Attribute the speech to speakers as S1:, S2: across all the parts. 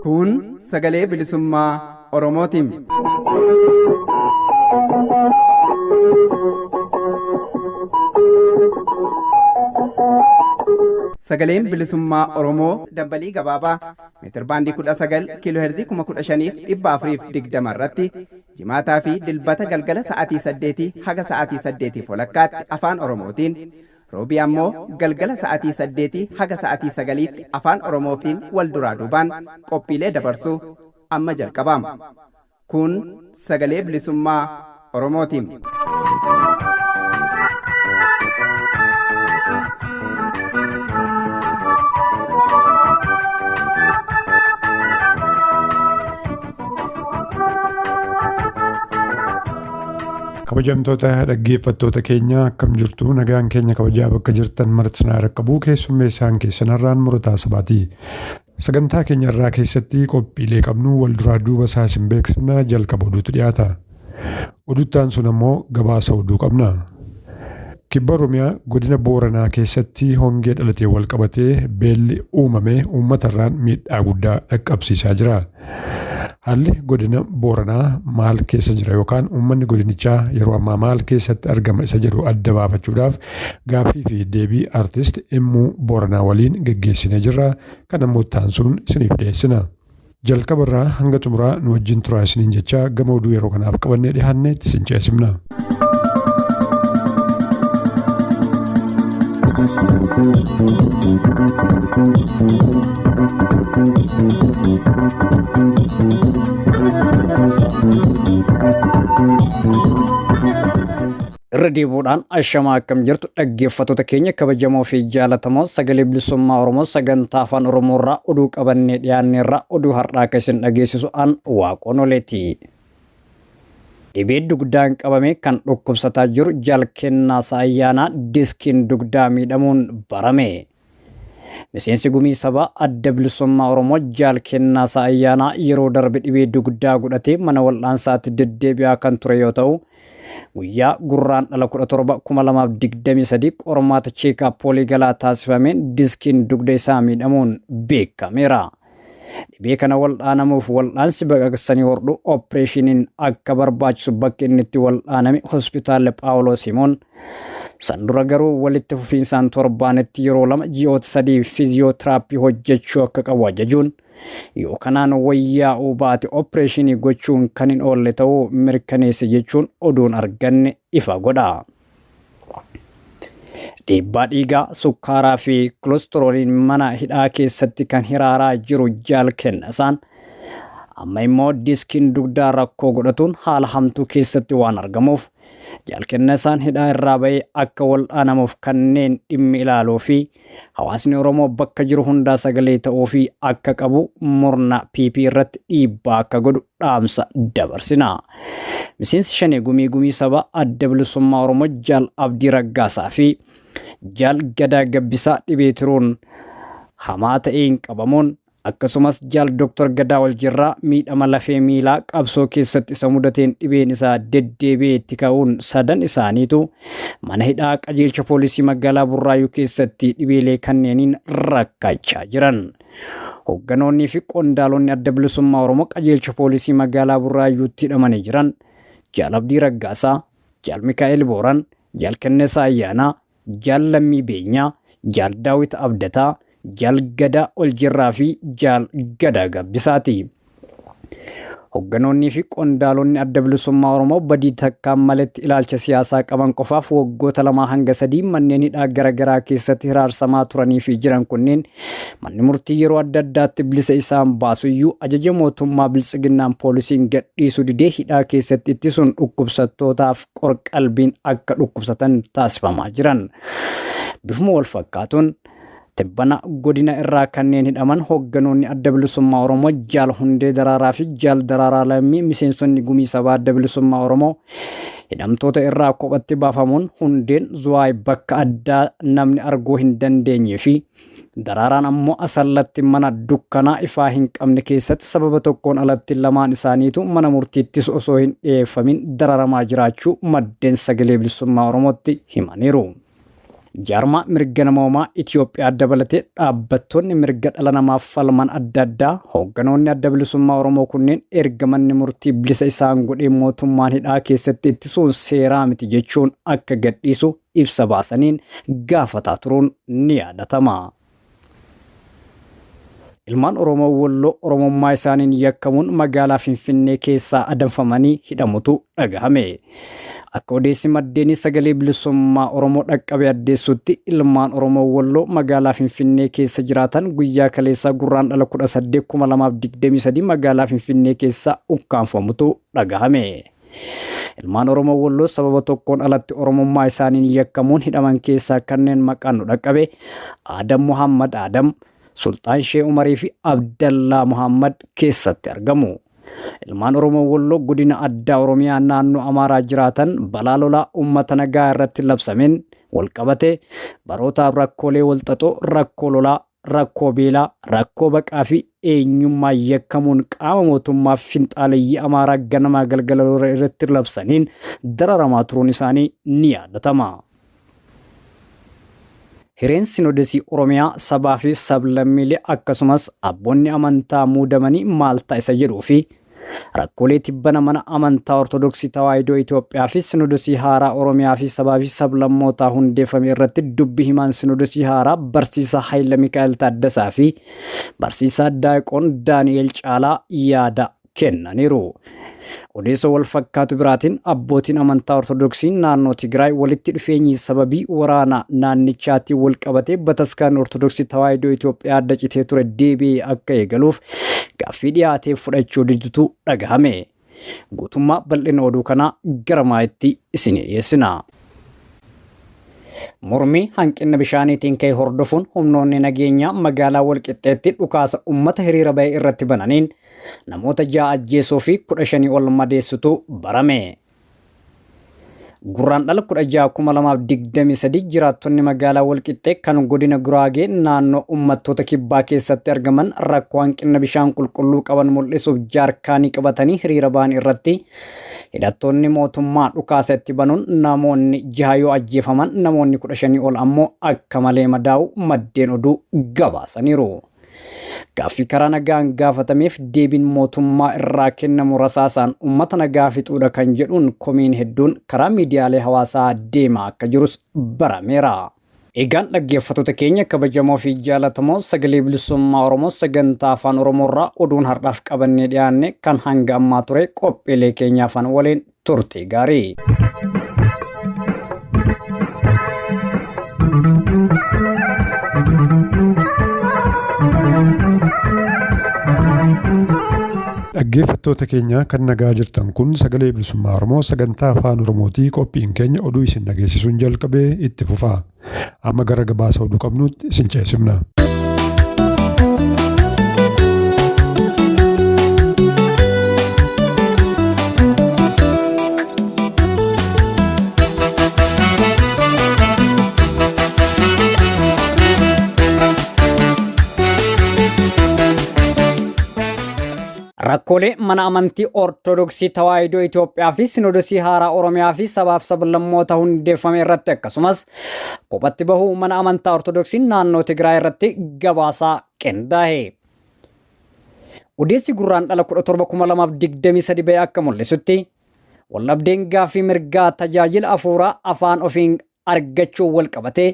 S1: Kun sagalee bilisummaa Oromootiin. Sagaleen bilisummaa Oromoo dambalii gabaabaa meetirbaandii 19 kiiloo heerzii 15,420 irratti jimaataa fi dilbata galgala sa'aatii 8 haga sa'aatii 8 walakkaatti afaan Oromootiin roobii ammoo galgala sa'aatii 8 haga sa'aatii 9tti afaan Oromootiin wal duraa duubaan qophiilee dabarsuu amma jalqabama. Kun sagalee bilisummaa Oromootiin.
S2: Kabajamtoota dhaggeeffattoota keenya akkam jirtu nagaan keenya kabajaa bakka jirtan martinaa rakkabuu keessummeessaan keessanarraan murataa sabaati. Sagantaa keenya irraa keessatti qophiilee qabnu wal duraa duuba isaa isin beeksifna jalqaba oduutu dhiyaata. Oduttaan sun ammoo gabaasa oduu qabna. Kibba Oromiyaa godina Booranaa keessatti hongee dhalatee wal qabatee beelli uumame uummatarraan miidhaa guddaa dhaqqabsiisaa jira. Haalli godina Booranaa maal keessa jira yookaan uummanni godinichaa yeroo ammaa maal keessatti argama isa jedhu adda baafachuudhaaf gaaffii fi deebii artist Immuu Booranaa waliin geggeessinee jirra. Kan ammoo itti isiniif dhiyeessina. Jalqaba irraa hanga xumuraa nu wajjin turaa isiniin jecha gama oduu yeroo kanaaf qabannee dhiyaanneetti isin ceesifna.
S3: Irra deebi'uudhaan ashamaa akkam jirtu dhaggeeffattoota keenya kabajamoo fi jaalatamoo sagalee bilisummaa Oromoo sagantaa afaan Oromoo irraa oduu qabannee dhiyaanne irraa oduu har'aa akka isin dhageessisu an waaqoon oleeti. Dhibee dugdaan qabame kan dhukkubsataa jiru Jaal Kennaasaa Ayyaanaa diskiin dugdaa miidhamuun barame. Miseensi gumii sabaa adda bilisummaa Oromoo Jaal Kennaasaa Ayyaanaa yeroo darbe dhibee dugdaa godhatee mana wal'aansaatti deddeebi'aa kan ture yoo ta'u, guyyaa Gurraandhala 17 2023 qormaata cheekaap waliigalaa taasifameen diskiin dugda isaa miidhamuun beekameera. Dhibee kana wal'aanamuuf wal'aansi baqaqsanii hodhuu opereeshiniin akka barbaachisu bakki inni itti wal'aaname hospitaala Phaawulos himuun san dura garuu walitti fufiinsaan torbaanitti yeroo lama ji'oota sadii fiiziyootiraappii hojjechuu akka qabu ajajuun yoo kanaan wayyaa'uu baate opereeshinii gochuun kan hin oolle ta'uu mirkaneesse jechuun oduun arganne ifa godha. Dhiibbaa dhiigaa, sukkaaraa fi kilostorooliin mana hidhaa keessatti kan hiraaraa jiru Jaal Kennasaan amma immoo diskiin dugdaa rakkoo godhatuun haala hamtuu keessatti waan argamuuf Jaal Kennasaan hidhaa irraa ba'ee akka wal'aanamuuf kanneen dhimmi ilaaluu fi hawaasni Oromoo bakka jiru hundaa sagalee ta'uu fi akka qabu murna PP irratti dhiibbaa akka godhu dhaamsa dabarsina. Miseensi shanee gumii gumii sabaa adda bilisummaa Oromoo Jaal Abdii Raggaasaa fi Jaal Gadaa Gabbisaa dhibee tiruun hamaa ta'een qabamuun akkasumas Jaal Dr. Gadaa Waljirraa miidhama lafee miilaa qabsoo keessatti isa mudateen dhibeen isaa deddeebi'ee itti ka'uun sadan isaaniitu mana hidhaa qajeelcha poolisii magaalaa Burraayuu keessatti dhibeelee kanneeniin rakkachaa jiran. Hoogganoonnii fi qondaalonni adda bilisummaa Oromoo qajeelcha poolisii magaalaa Burraayyuutti hidhamanii jiran Jaal Abdii Raggaasaa, Jaal Mikaa'el Booran, Jaal Kennesaa Ayyaanaa, Jaal Lammii Beenyaa, Jaal Daawit Abdataa, Jaal Gadaa Oljirraa fi Jaal Gadaa Gabbisaati. Hogganoonnii fi qondaalonni adda bilisummaa Oromoo badii takkaan maletti ilaalcha siyaasaa qaban qofaaf waggoota lamaa hanga sadii manneen hidhaa garaagaraa keessatti hiraarsamaa turanii fi jiran kunneen manni murtii yeroo adda addaatti bilisa isaan baasu iyyuu ajaja mootummaa biltsiginnaan poolisiin gadhiisuu didee hidhaa keessatti ittisuun dhukkubsattootaaf qorqalbiin akka dhukkubsatan taasifamaa jiran. Bifuma wal fakkaatuun Tibbana godina irraa kanneen hidhaman hoogganoonni adda bilisummaa Oromoo Jaal Hundee Daraaraa fi Jaal Daraaraa Lammii miseensonni gumii sabaa adda bilisummaa Oromoo hidhamtoota irraa kophatti baafamuun Hundeen Zuwaay bakka addaa namni arguu hin dandeenye fi Daraaraan ammoo Asallatti mana dukkanaa ifaa hin qabne keessatti sababa tokkoon alatti lamaan isaaniitu mana murtiittis osoo hin dhiyeeffamin dararamaa jiraachuu maddeen sagalee bilisummaa Oromootti himaniiru. Jaarmaa mirga namoomaa Itoophiyaa dabalatee dhaabbattoonni mirga dhala namaaf falman adda addaa hoogganoonni adda bilisummaa Oromoo kunneen erga manni murtii bilisa isaan godhee mootummaan hidhaa keessatti ittisuun seeraa miti jechuun akka gadhiisu ibsa baasaniin gaafataa turuun ni yaadatama. Ilmaan Oromoo Walloo Oromummaa isaaniin yakkamuun magaalaa Finfinnee keessaa adamfamanii hidhamutu dhagahame. Akka odeessi maddeenii sagalee bilisummaa Oromoo dhaqqabe addeessutti ilmaan Oromoo Walloo magaalaa Finfinnee keessa jiraatan guyyaa kaleessaa Gurraandhala 18 2023 magaalaa Finfinnee keessaa ukkaanfamutu dhagahame. Ilmaan Oromoo Walloo sababa tokkoon alatti Oromummaa isaaniin yakkamuun hidhaman keessaa kanneen maqaan nu dhaqqabe Adam Muhammad Adam, Sulxaan Shee Umarii fi Abdallaa Muhammad keessatti argamu. Ilmaan Oromoo Walloo godina addaa Oromiyaa naannoo Amaaraa jiraatan balaa lolaa uummata nagaa irratti labsameen walqabatee barootaaf rakkoolee walxaxoo rakkoo lolaa, rakkoo beelaa, rakkoo baqaa fi eenyummaa yakkamuun qaama mootummaa finxaaleyyii Amaaraa ganamaa galgala lola irratti labsaniin dararamaa turuun isaanii ni yaadatama. Hireen Sinodesii Oromiyaa sabaa fi sablammiilee akkasumas abboonni amantaa muudamanii maal ta'a isa jedhuu fi rakkoolee tibbana mana amantaa Ortodoksii Tawaahidoo Itoophiyaa fi Sinodosii Haaraa Oromiyaa fi sabaa fi sablammootaa hundeeffame irratti dubbi himaan Sinodosii Haaraa Barsiisaa Hayila Mikaa'el Taaddasaa fi Barsiisaa Daaqoon Daani'el Caalaa yaada kennaniiru. Odeessa wal fakkaatu biraatiin abbootiin amantaa Ortodoksii naannoo Tigraay walitti dhufeenyi sababii waraana naannichaatiin wal qabatee bataskaanni Ortodoksii Tawaahidoo Itoophiyaa adda citee ture deebi'ee akka eegaluuf gaaffii dhiyaatee fudhachuu didutu dhagahame. Guutummaa bal'ina oduu kanaa gara maayitti isinii dhiyeessina. Mormii hanqina bishaaniitiin ka'e hordofuun humnoonni nageenyaa magaalaa Walqixxeetti dhukaasa uummata hiriira ba'e irratti bananiin namoota 6 ajjeesuu fi 15 ol madeessutu barame. Gurraandhala 16,2023 jiraattonni magaalaa Walqixxee kan godina Guraagee naannoo uummattoota kibbaa keessatti argaman rakkoo hanqina bishaan qulqulluu qaban mul'isuuf jaarkaanii qabatanii hiriira ba'an irratti hidhattoonni mootummaa dhukaasa itti banuun namoonni 6 yoo ajjeefaman namoonni 15 ol ammoo akka malee madaa'u maddeen oduu gabaasaniiru. Gaaffii karaa nagaan gaafatameef deebiin mootummaa irraa kennamu rasaasaan uummata nagaa fixuudha kan jedhuun komiin hedduun karaa miidiyaalee hawaasaa deemaa akka jirus barameera. Egaan dhaggeeffattoota keenya kabajamoo fi jaalatamoo sagalee bilisummaa Oromoo sagantaa afaan Oromoo irraa oduun har'aaf qabannee dhiyaanne kan hanga ammaa ture qophiilee keenya afaan waliin turtii gaarii.
S2: Dhaggeeffattoota keenya kan nagaa jirtan kun sagalee bilisummaa Oromoo sagantaa afaan Oromootii qophiin keenya oduu isin dhageessisuun jalqabee itti fufa. Amma gara gabaasa oduu qabnuutti isin ceesifna.
S3: Rakkoolee mana amantii Ortodoksii Tawaahidoo Itoophiyaa fi Sinodosii Haaraa Oromiyaa fi sabaaf sablammoota hundeeffame irratti akkasumas kophatti bahuu mana amantaa Ortodoksii naannoo Tigraay irratti gabaasaa qindaa'e. Odeessi Gurraandhala 17,2023 ba'e akka mul'isutti waldhabdeen gaaffii mirgaa tajaajila afuuraa afaan ofiin argachuun wal qabatee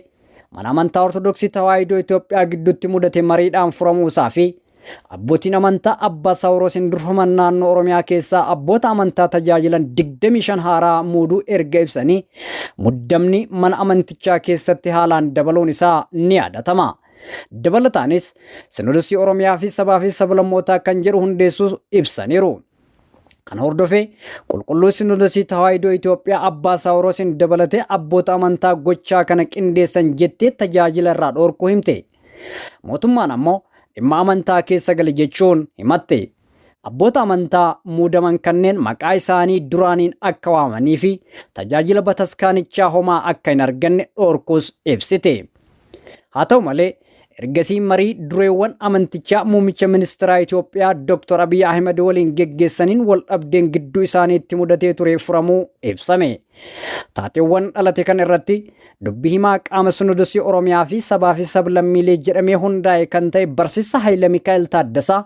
S3: mana amantaa Ortodoksii Tawaahidoo Itoophiyaa gidduutti mudate mariidhaan furamuu isaa fi abbootiin amantaa Abbaa Saawuroosiin durfaman naannoo Oromiyaa keessaa abboota amantaa tajaajilan 25 haaraa muuduu erga ibsanii muddamni mana amantichaa keessatti haalaan dabaluun isaa ni yaadatama. Dabalataanis Sinodosii Oromiyaa fi sabaa fi sablammootaa kan jedhu hundeessuu ibsaniiru. Kana hordofee qulqulluu Sinodosii Tawaahidoo Itoophiyaa Abbaa Saawuroosiin dabalatee abboota amantaa gochaa kana qindeessan jettee tajaajila irraa dhoorkuu himte. Mootummaan ammoo dhimma amantaa keessa gale jechuun himatte. Abboota amantaa muudaman kanneen maqaa isaanii duraaniin akka waamanii fi tajaajila bataskaanichaa homaa akka hin arganne dhoorkuus ibsite. Haa ta'u malee Ergasii marii dureewwan amantichaa muummicha ministeeraa Itoophiyaa Dr. Abiy Ahmed waliin geggeessaniin wal dhabdeen gidduu isaaniitti mudatee ture furamuu ibsame. Taateewwan dhalate kan irratti dubbi himaa qaama Sinodosii Oromiyaa fi sabaa fi sablammiilee jedhamee hundaa'e kan ta'e Barsiisaa Hayila Mikaa'el Taaddasaa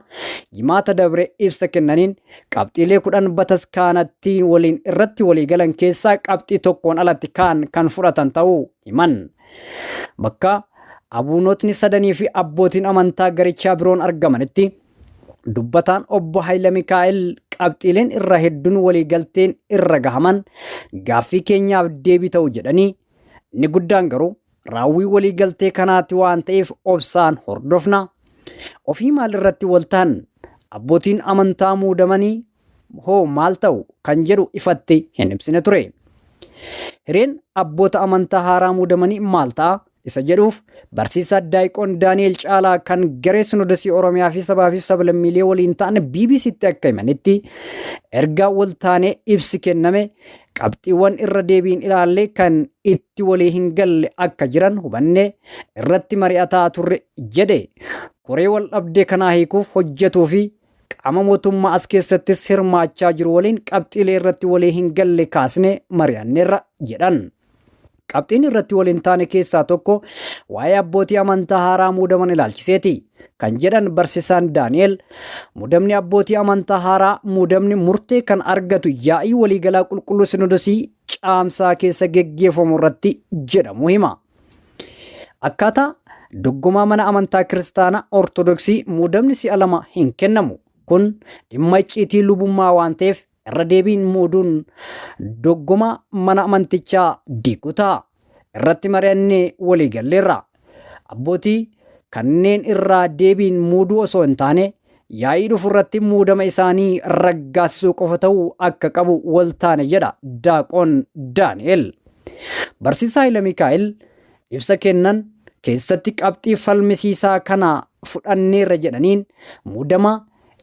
S3: jimaata dabre ibsa kennaniin qabxiilee 10 bataskaanatti waliin irratti waliigalan keessaa qabxii tokkoon alatti kaan kan fudhatan ta'uu himan. Bakka abuunotni sadanii fi abbootiin amantaa garichaa biroon argamanitti dubbataan obbo Hayila Mikaa'el qabxiileen irra hedduun waliigalteen irra gahaman gaaffii keenyaaf deebii ta'u jedhanii, inni guddaan garuu raawwii waliigaltee kanaati waan ta'eef obsaan hordofna. Ofii maal irratti wal ta'an, abbootiin amantaa muudamanii hoo maal ta'u kan jedhu ifatti hin ibsine ture. Hireen abboota amantaa haaraa muudamanii maal ta'a isa jedhuuf barsiisaa Daayqoon Daani'el Caalaa kan garee Sinodosii Oromiyaa fi sabaa fi sablammiilee waliin ta'an BBCtti akka himanitti, ergaa wal taanee ibsi kenname qabxiiwwan irra deebiin ilaallee kan itti walii hin galle akka jiran hubanne irratti mari'ataa turre jedhe. Koree wal dhabdee kanaa hiikuuf hojjetuu fi qaama mootummaa as keessattis hirmaachaa jiru waliin qabxiilee irratti walii hin galle kaasne mari'anneerra jedhan. Qabxiin irratti waliin taane keessaa tokko waa'ee abbootii amantaa haaraa muudaman ilaalchiseeti kan jedhan barsiisaan Daani'el, muudamni abbootii amantaa haaraa muudamni murtee kan argatu yaa'ii waliigalaa qulqulluu sinodosii caamsaa keessa geggeeffamu irratti jedhamu hima. Akkaataa doggomaa mana amantaa kiristaanaa Ortodoksii muudamni si'a lama hin kennamu. Kun dhimma icciitii lubummaa waan ta'eef irra deebiin muuduun doggoma mana amantichaa diiguu ta'a. Irratti mari'annee walii galleerra. Abbootii kanneen irraa deebiin muuduu osoo hin taane yaa'ii dhufu irratti muudama isaanii raggaasisuu qofa ta'uu akka qabu wal taane jedha Daaqoon Daani'el. Barsiisaa Hayila Mikaa'el ibsa kennan keessatti qabxii falmisiisaa kana fudhanneerra jedhaniin muudama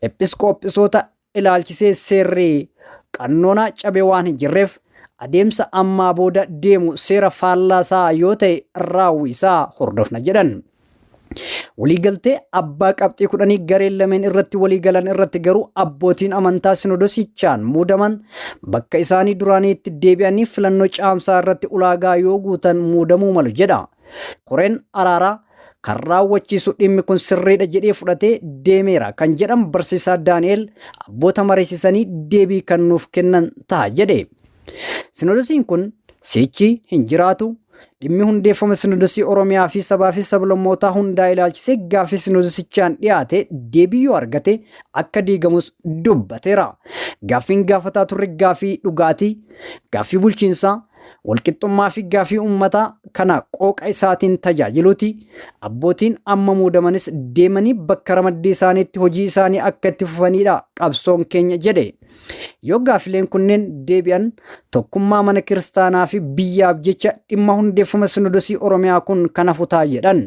S3: episkoophisoota ilaalchisee seerri qannoonaa cabe waan hin jirreef adeemsa ammaa booda deemu seera faallaasaa yoo ta'e raawwii isaa hordofna jedhan. Waliigaltee abbaa qabxii 10 gareen lameen irratti waliigalan irratti garuu abbootiin amantaa sinodosichaan muudaman bakka isaanii duraaniitti deebi'anii filannoo caamsaa irratti ulaagaa yoo guutan muudamuu malu jedha. Koreen araaraa kan raawwachiisu dhimmi kun sirriidha jedhee fudhatee deemeera kan jedhan barsiisaa Daani'el abboota mariisisanii deebii kan nuuf kennan ta'a jedhe. Sinodosiin kun sichi hin jiraatu. Dhimmi hundeeffama sinodosii Oromiyaa fi sabaa fi sablammootaa hundaa ilaalchisee gaaffii sinodosichaan dhiyaate deebii yoo argate akka diigamus dubbateera. Gaaffiin gaafataa turre gaaffii dhugaatii, gaaffii bulchiinsaa, walqixxummaa fi gaaffii uummataa kana qooqa isaatiin tajaajiluuti. Abbootiin amma muudamanis deemanii bakka ramaddii isaaniitti hojii isaanii akka itti fufanidha qabsoon keenya jedhe. Yoo gaaffileen kunneen deebi'an tokkummaa mana kiristaanaa fi biyyaaf jecha dhimma hundeeffama sinodosii Oromiyaa kun kan hafu ta'a jedhan.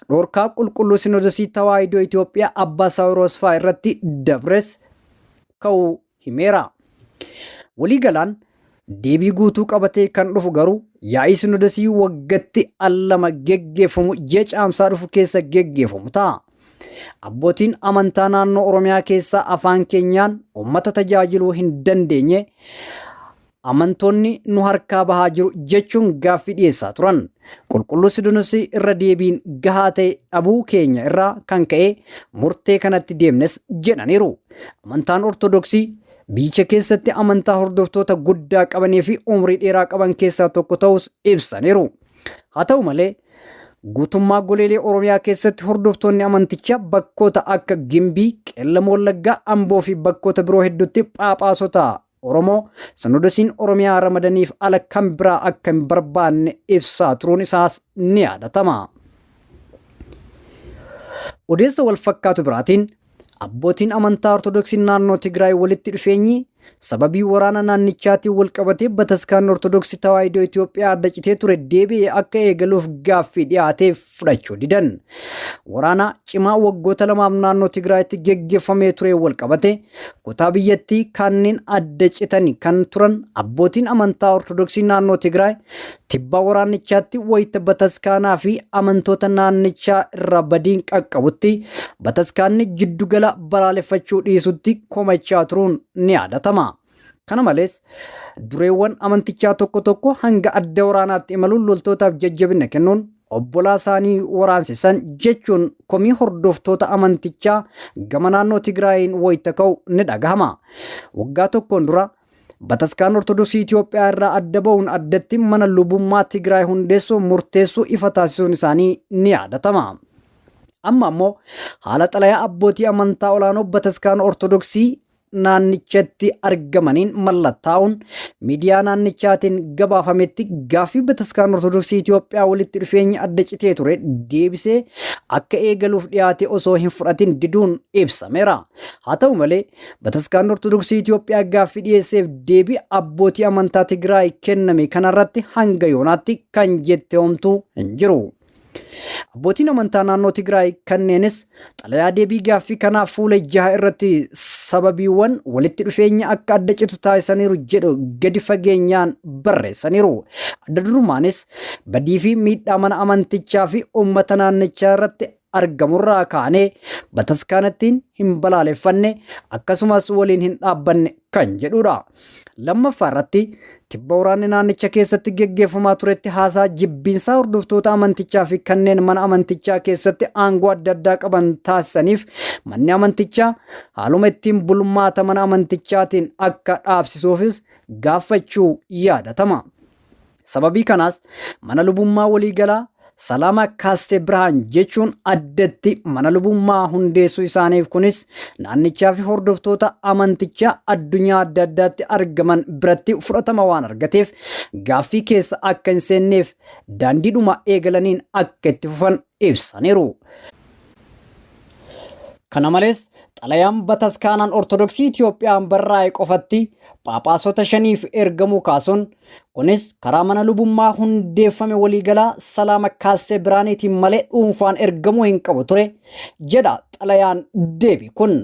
S3: Dhorkaa qulqulluu sinodosii Tawaahidoo Itoophiyaa Abbaa Saawiroos fa'aa irratti dabres ka'uu himeera. Waliigalaan deebii guutuu qabatee kan dhufu garuu yaa'ii sinodosii waggatti al lama geggeeffamu ji'a caamsaa dhufu keessa geggeeffamu ta'a. Abbootiin amantaa naannoo Oromiyaa keessaa afaan keenyaan uummata tajaajiluu hin dandeenye, amantoonni nu harkaa bahaa jiru jechuun gaaffii dhiyeessaa turan. Qulqulluu Sinodosii irra deebiin gahaa ta'e dhabuu keenya irraa kan ka'e murtee kanatti deemnes jedhaniiru. Amantaan Ortodoksii biyyicha keessatti amantaa hordoftoota guddaa qabanii fi umrii dheeraa qaban keessaa tokko ta'us ibsaniiru. Haa ta'u malee guutummaa goleelee Oromiyaa keessatti hordoftoonni amantichaa bakkoota akka Gimbii, Qeellam Wallaggaa, Amboo fi bakkoota biroo hedduutti phaaphaasota Oromoo sinodosiin Oromiyaa ramadaniif ala kan biraa akka hin barbaanne ibsaa turuun isaas ni yaadatama. Odeessa wal fakkaatu biraatiin abbootiin amantaa Ortodoksii naannoo Tigraay walitti dhufeenyi Sababii waraana naannichaatiin walqabatee bataskaanni Ortodoksii Tawaahidoo Itoophiyaa adda citee ture deebi'ee akka eegaluuf gaaffii dhiyaateef fudhachuu didan. Waraana cimaa waggoota lamaaf naannoo Tigraayitti geggeeffamee ture walqabate kutaa biyyattii kanneen adda citanii kan turan abbootiin amantaa Ortodoksii naannoo Tigraay tibba waraanichaatti wayita bataskaanaa fi amantoota naannichaa irra badiin qaqqabutti bataskaanni jiddugala balaaleffachuu dhiisutti komachaa turuun ni yaadatama. Kana malees dureewwan amantichaa tokko tokko hanga adda waraanaatti imaluun loltootaaf jajjabina kennuun obbolaa isaanii waraansisan jechuun komii hordoftoota amantichaa gama naannoo Tigraayiin wayita ka'u ni dhagahama. Waggaa tokkoon dura Bataskaan Ortodoksii Itoophiyaa irraa adda ba'uun addatti mana lubummaa Tigraay hundeessuu murteessuu ifa taasisuun isaanii ni yaadatama. Amma ammoo haala xalayaa abbootii amantaa olaanoo Bataskaan Ortodoksii naannichatti argamaniin mallattaa'uun miidiyaa naannichaatiin gabaafametti gaaffii Bataskaan Ortodoksii Itoophiyaa walitti dhufeenya adda citee ture deebisee akka eegaluuf dhiyaate osoo hin fudhatin diduun ibsameera. Haa ta'u malee Bataskaan Ortodoksii Itoophiyaa gaaffii dhiyeesseef deebii abbootii amantaa Tigraay kenname kanarratti hanga yoonaatti kan jette homtuu hin jiru. Abbootiin amantaa naannoo Tigraay kanneenis xalayaa deebii gaaffii kanaaf fuula jaha irratti sababiiwwan walitti dhufeenya akka adda citu taasisaniiru jedhu gadi fageenyaan barreessaniiru. Adda durumaanis badii fi miidhaa mana amantichaa fi uummata naannichaa irratti argamurraa kaanee bataskaanattiin hin balaaleffanne akkasumas waliin hin dhaabbanne kan jedhudha. Lammaffaa irratti tibba waraanni naannicha keessatti geggeeffamaa turetti haasaa jibbiinsaa hordoftoota amantichaa fi kanneen mana amantichaa keessatti aangoo adda addaa qaban taasisaniif manni amantichaa haaluma ittiin bulmaata mana amantichaatiin akka dhaabsisuufis gaafachuu yaadatama. Sababii kanaas mana lubummaa waliigalaa Salaama Kaastee Birhaan jechuun addatti mana lubummaa hundeessuu isaaniif kunis naannichaa fi hordoftoota amantichaa addunyaa adda addaatti argaman biratti fudhatama waan argateef gaaffii keessa akka hin seenneef daandiidhuma eegalaniin akka itti fufan ibsaniiru. Kana malees xalayaan bataskaanaan Ortodoksii Itoophiyaan barraa'e qofatti Phaaphaasota shaniif ergamuu kaasuun kunis karaa mana lubummaa hundeeffame waliigalaa Salaama Kaassee Biraaniitiin malee dhuunfaan ergamuu hin qabu ture jedha xalayaan deebi kun.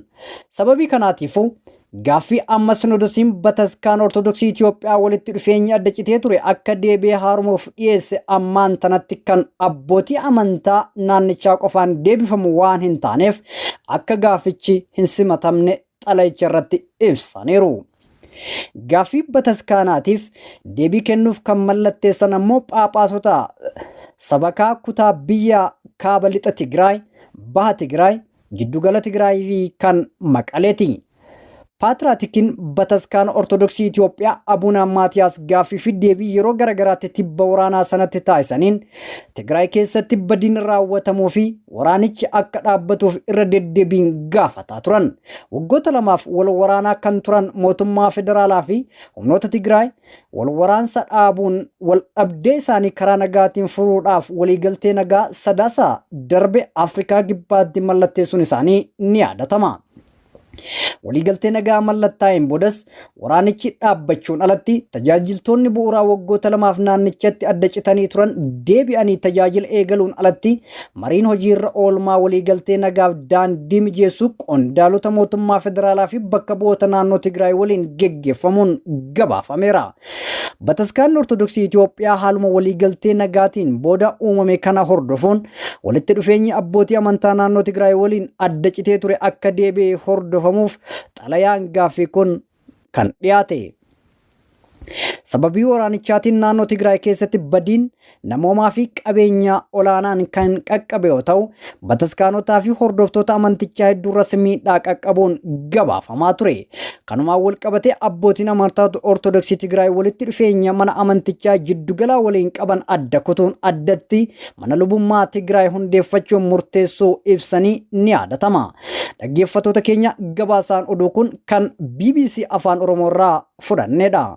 S3: Sababii kanaatiifuu gaaffii amma sinodosiin bataskaan Ortodoksii Itoophiyaa walitti dhufeenyi adda citee ture akka deebi'ee haaromuuf dhiyeesse ammaan tanatti kan abbootii amantaa naannichaa qofaan deebifamu waan hin taaneef akka gaaffichi hin simatamne xalayicha irratti ibsaniiru. Gaaffii bataskaanaatiif deebii kennuuf kan mallatteessan ammoo Phaaphaasota sabakaa kutaa biyya kaaba lixa Tigraay, baha Tigraay, jiddugala Tigraay fi kan Maqaleeti. Paatraatikiin Bataskaana Ortodoksii Itoophiyaa Abuna Maatiyaas gaaffii fi deebii yeroo garagaraatti tibba waraanaa sanatti taasisaniin Tigraay keessatti badiin raawwatamuu fi waraanichi akka dhaabbatuuf irra deddeebiin gaafataa turan. Waggoota lamaaf wal waraanaa kan turan mootummaa federaalaa fi humnoota Tigraay wal waraansa dhaabuun wal dhabdee isaanii karaa nagaatiin furuudhaaf waliigaltee nagaa Sadaasa darbe Afrikaa Kibbaatti mallatteessuun isaanii ni yaadatama. Waliigaltee nagaa mallattaa'een boodas waraanichi dhaabbachuun alatti tajaajiltoonni bu'uuraa waggoota lamaaf naannichatti adda citanii turan deebi'anii tajaajila eegaluun alatti mariin hojiirra oolmaa waliigaltee nagaaf daandii mijeessuu qondaalota mootummaa federaalaa fi bakka bu'oota naannoo Tigraay waliin geggeeffamuun gabaafameera. Bataskaanni Ortodoksii Itoophiyaa haaluma waliigaltee nagaatiin booda uumame kana hordofuun walitti dhufeenyi abbootii amantaa naannoo Tigraay waliin adda citee ture akka deebi'e hordofamuuf xalayaan gaaffii kun kan dhiyaate. Sababii waraanichaatiin naannoo Tigraay keessatti badiin namoomaa fi qabeenyaa olaanaan kan qaqqabe yoo ta'u, bataskaanotaa fi hordoftoota amantichaa hedduurras miidhaa qaqqabuun gabaafamaa ture. Kanumaan wal qabatee abbootiin amantaa Ortodoksii Tigraay walitti dhufeenya mana amantichaa jiddugalaa waliin qaban adda kutuun addatti mana lubummaa Tigraay hundeeffachuun murteessuu ibsanii ni yaadatama. Dhaggeeffattoota keenya gabaasaan oduu kun kan BBC Afaan Oromoo irraa fudhannedha.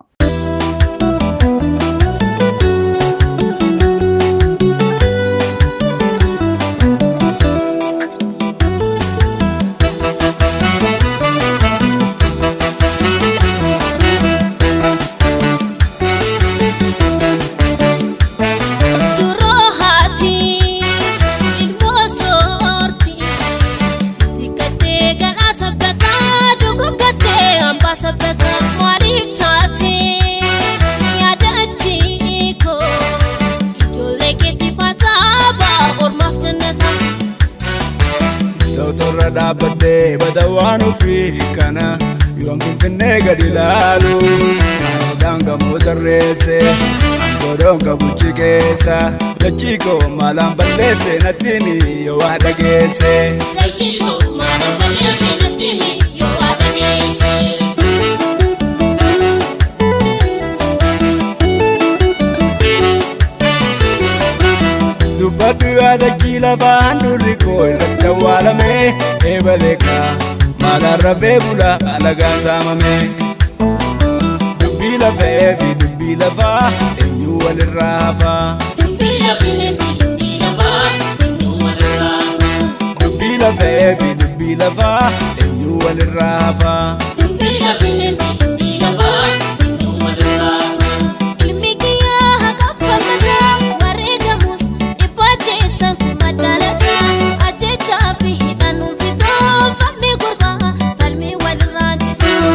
S4: ofii kana yoon Finfinnee gadi ilaalu Aadaan gamoo tarreesse Angodoon qabuchi keessa Dachii koo maalaan balleesse natti himi yoo waa dhageesse.
S5: Dachii koo maalaan balleesse natti himi yoo waa dhageesse.
S4: Dubbadhu yaadachii lafaa handhuurri koo irratti awwaalame eebaleeka maalaan rafee bula alagaan saamame. Dubbii lafee fi dubbii lafaa eenyu walirraa hafaa?
S5: Dubbii lafee fi dubbii lafaa eenyu walirraa hafaa?
S4: Dubbii lafee fi dubbii lafaa eenyu walirraa hafaa?
S5: Dubbii lafee fi dubbii lafaa eenyu walirraa hafaa?
S6: Ilmi kiyyaa haqa falmataa wareegamus dhibbaacheessan kuma dhalataa ajjechaa fi hidhannuun fitoo falmii gurbaa falmii walirraa cituu.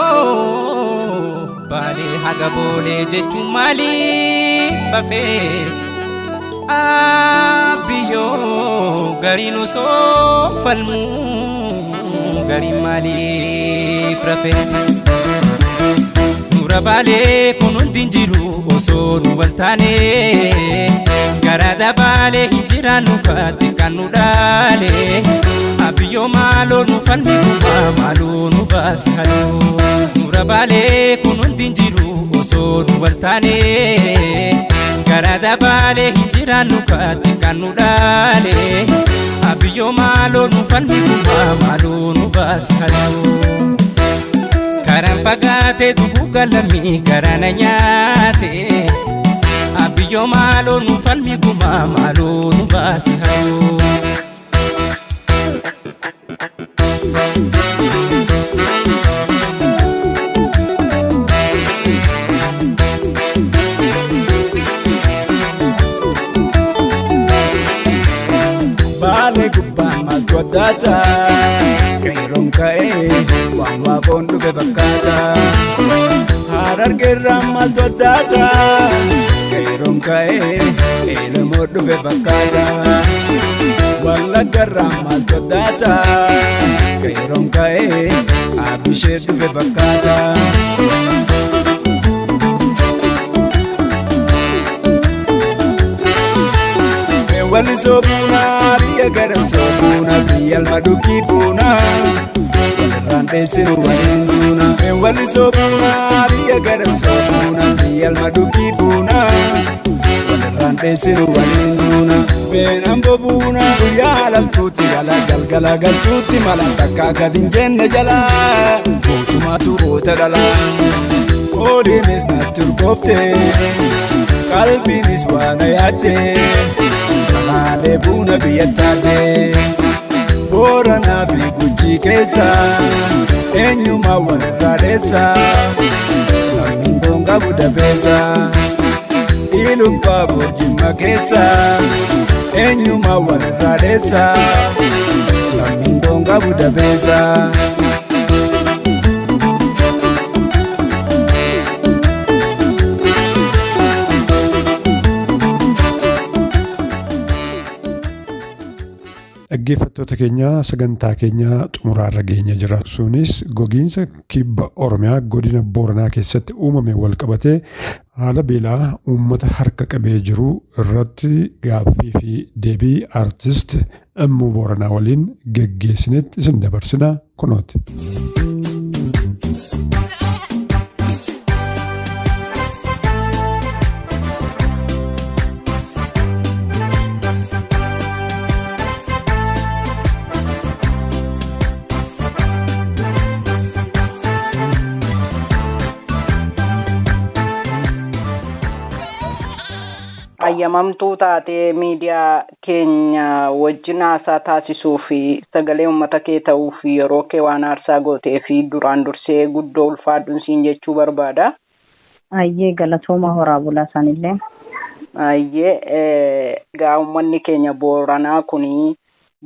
S7: Abbiyoo baalee haga boolee jechuun maaliif hafee? Abbiyoo gariin osoo falmuu gariin maaliif rafe? Nura baalee kun hundi hin jiru osoo nu wal taane garaa baalee hin jiraannu kaatti kan nu dhaale. Abiyyoo maaloo nu falmi gubbaa maaloo nu baasi haloo. Nura baalee kun hundi hin jiru osoo nu wal taane garaa baalee hin jiraannu kaatti kan nu dhaale. Abiyyoo maaloo nu falmi gubbaa maaloo nu baasi haloo. Karaan fagaatee duguu galamii garaana nyaate. Abiyyoo maaloo nu falmi gumaa maaloo nu baasi haloo.
S4: Baalee gubbaan maaltu addaata? Qeerroon ka'ee waan waaqoon dhufe fakkaata. Harargeerraan maaltu addaata? Qeerroon ka'ee eelmoo dhufe fakkaata. Wallaggarraan maaltu addaata? Qeerroon ka'ee abbishee dhufe fakkaata. Walli soobuuna biyya gara soobuuna biyya alma dukkii buuna walirraan dheessinu waliin duuna. Walli soobuuna biyya gara soobuuna biyya alma dukkii buuna walirraan dheessinu waliin duuna. Beenaan bobuuna guyyaa halaltuutti gala galgala galtuutti mala takkaa gad hin jenne jala mootummaatu goota dhala. Qoodiinis natti urgoofte qalbiinis waan yaadde. Samaalee buna biyya taate Booranaa fi Gujii keessa eenyumaa walirraa dheessa lammiin koon qabu dabeessa Ilubbaa Boorjimma keessa eenyumaa walirraa dheessa lammiin koon qabu dabeessa.
S2: Dhaggeeffattoota keenya sagantaa keenya xumuraarra geenya jira. Sunis gogiinsa kibba Oromiyaa godina Booranaa keessatti uumame wal qabatee haala beelaa uummata harka qabee jiru irratti gaaffii fi deebii aartist Immuu Booranaa waliin geggeessinetti isin dabarsina kunooti.
S8: Hayyamamtuu taatee miidiyaa keenya wajjin haasaa taasisuu fi sagalee uummata kee ta'uu fi yeroo kee waan aarsaa gootee fi duraan dursee guddoo ulfaadhuun siin jechuu barbaada.
S9: Ayyee galatooma horaa bulaa isaanillee.
S8: Ayyee egaa uummanni keenya Booranaa kuni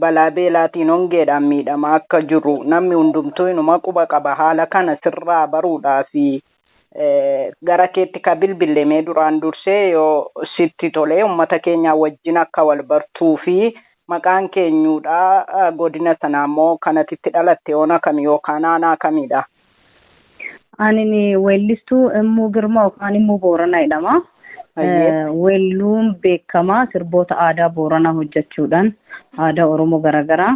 S8: balaa beelaatiin hongeedhaan miidhamaa akka jiru namni hundumtuu inuma quba qaba haala kana sirraa baruudhaa fi gara keetti ka bilbillemee duraan dursee yoo sitti tolee uummata keenya wajjin akka wal bartuu fi Maqaan keenyuudha godina sanaa immoo kanatitti dhalatte ona kami yookaan aanaa kamidha?
S9: Ani weellistuu Immuu Girmaa yookaan Immuu Booranaa jedhama. Weelluun beekamaa sirboota aadaa Booranaa hojjechuudhaan aadaa Oromoo garaagaraa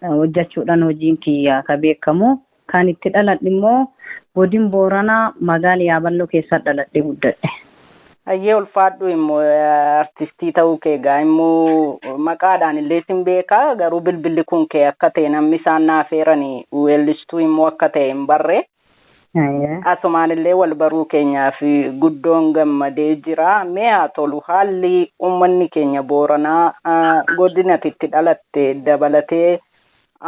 S9: hojjechuudhaan hojiin kiyya ka beekamu. Kan itti dhaladhe immoo godin Booranaa magaala Yaaballoo keessa dhaladhee guddadhe.
S8: Hayyee ulfaadhu immoo artistii ta'uu kee egaa immoo maqaadhaan illee sin beekaa garuu bilbilli kun kee akka ta'e namni isaan naaf eerani weellistuu immoo akka ta'e hin barre. Asumaan illee wal baruu keenyaaf guddoon gammadee jira. Mee haa tolu haalli uummanni keenya Booranaa godinatti itti dhalatte dabalatee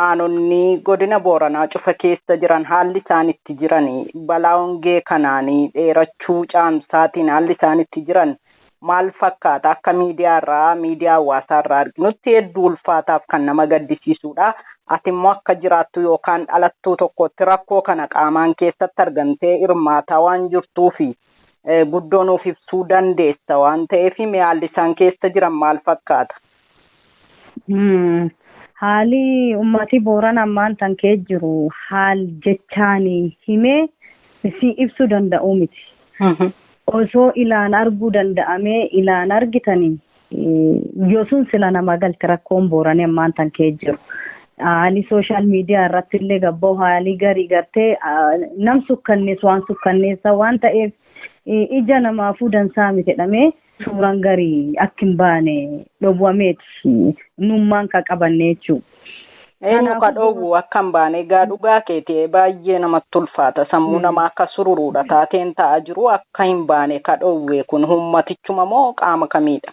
S8: aanonni godina Booranaa cufa keessa jiran haalli isaan itti jiran balaa hongee kanaanii dheerachuu caamsaatiin haalli isaan itti jiran maal fakkaata? Akka miidiyaa miidiyaa hawaasaa irraa arginutti hedduu ulfaataaf kan nama gaddisiisudha. Ati immoo akka jiraattu yookaan dhalattuu tokkotti rakkoo kana qaamaan keessatti argamtee hirmaataa waan jirtuufi guddoo nuuf ibsuu dandeessa waan ta'eef mee haalli isaan keessa jiran maal fakkaata?
S9: Haalli ummati Booranaa ammaan tan kee jiru haal jechaan himee si ibsuu danda'u miti. Osoo ilaan arguu danda'amee ilaan argitanii yoo sun sila nama galte rakkoon Booranii ammaan tan kee jiru. Haalli sooshaal miidiyaa irratti illee gabboo haalli garii gartee nam sukkannees waan sukkanneessa waan ta'eef ija namaafuu dansaa miti jedhamee suuraan garii akka hin baane dhowwameeti nummaan ka qabanne jechuudha.
S8: Eenyu ka dhowwu akka hin baane egaa dhugaa keetii baay'ee namatti ulfaata sammuu namaa akka sururuudha taateen ta'aa jiru akka hin baane ka dhowwe kun ummatichuma moo qaama kamiidha?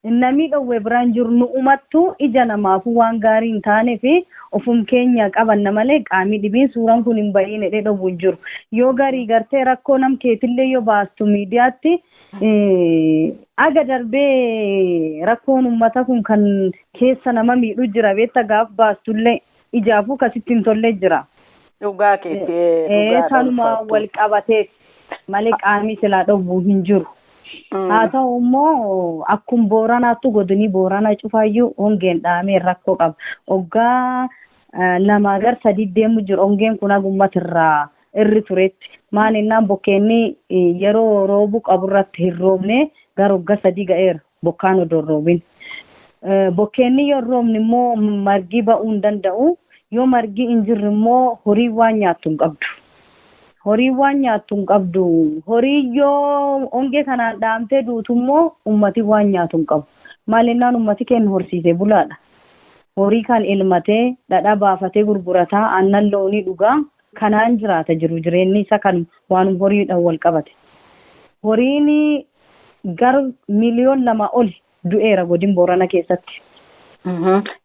S9: Namni dhowwe biraan jiru nu umattu ija namaafuu waan gaarii hin taane fi ofum keenya qabanna malee qaamni dhibiin suuraan kun hin bahiin jedhee dhowwu hin jiru. Yoo garii gartee rakkoo nam keetillee yoo baastu miidiyaatti aga darbee rakkoon uummata kun kan keessa nama miidhu jira beekta gaaf baastullee ijaafuu kasitti hin tollee jira.
S8: Dhugaa keetii.
S9: Sanuma wal qabateef malee qaamni silaa dhowwu hin jiru. Haa ta'u immoo akkuma Booranaattu godinii Booranaa cufaayyuu hongeen dhahamee rakkoo qaba. Hoggaa 2 gara 3 deemu jiru hongeen kun hagummatirraa irri turetti. Maal innaan bokkeenni yeroo roobuu qaburratti hin roobne gara hoggaa 3 ga'eera bokkaan odoo hin roobin. Bokkeenni yoo hin roobne immoo margi ba'uu hin danda'u. Yoo margi hin jirre immoo horii waan nyaattu hin qabdu. Horii waan nyaattu hin qabdu. Horii yoo hongee kanaan dhaamtee duutu immoo ummati waan nyaatu hin qabu. Maal innaan ummati keenya horsiisee bulaadha. Horii kan elmatee dhadhaa baafatee gurgurataa aannan loonii dhugaa kanaan jiraata jiru jireenyi isa kan waan horiidhaan wal qabate. Horiin gara miliyoon 2 ol du'eera godin Boorana keessatti.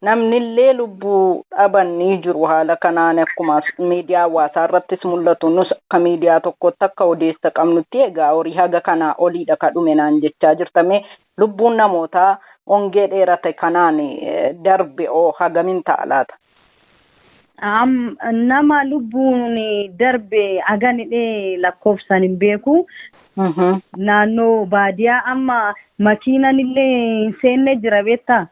S8: Namni illee lubbuu dhaban ni jiru haala kanaan akkuma miidiyaa hawaasaa irrattis mul'atu nus akka miidiyaa tokkotti akka odeessa qabnutti egaa horii haga kanaa oliidha ka dhume naan jechaa jirtame lubbuun namootaa hongee dheerate kanaan darbe oo hagamin ta'a laata?
S9: Nama lubbuun darbe hagan hidhee lakkoofsaan hin beeku. Naannoo baadiyaa amma makiinaan illee hin seenne jira beektaa?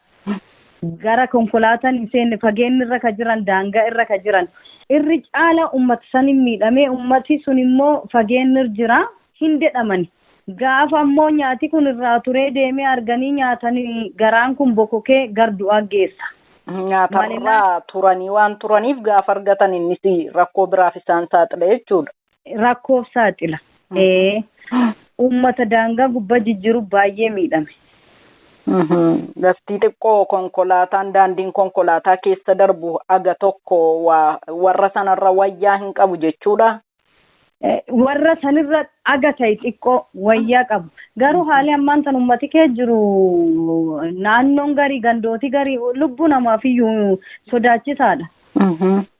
S9: Gara konkolaataan hin seenne fageenyi irra ka jiran daangaa irra ka jiran irri caala uummata saniin miidhamee uummati sun immoo fageenyi jira hin jedhamani. Gaafa ammoo nyaati kun irraa turee deemee arganii nyaatanii garaan kun bokokee gar du'aa geessa.
S8: Nyaatarraa turanii waan turaniif gaafa argatan innis rakkoo biraaf isaan saaxila jechuudha.
S9: Rakkoof saaxila. Uummata daangaa gubbaa jijjiiru baay'ee miidhame.
S8: Lafti xiqqoo konkolaataan daandiin konkolaataa keessa darbu aga tokko warra sanarra wayyaa hin qabu jechuudha.
S9: Warra sanirra aga ta'e xiqqoo wayyaa qabu. Garuu haalli ammaan tan uummati kee jiru naannoon garii gandooti garii lubbuu namaaf iyyuu sodaachisaadha.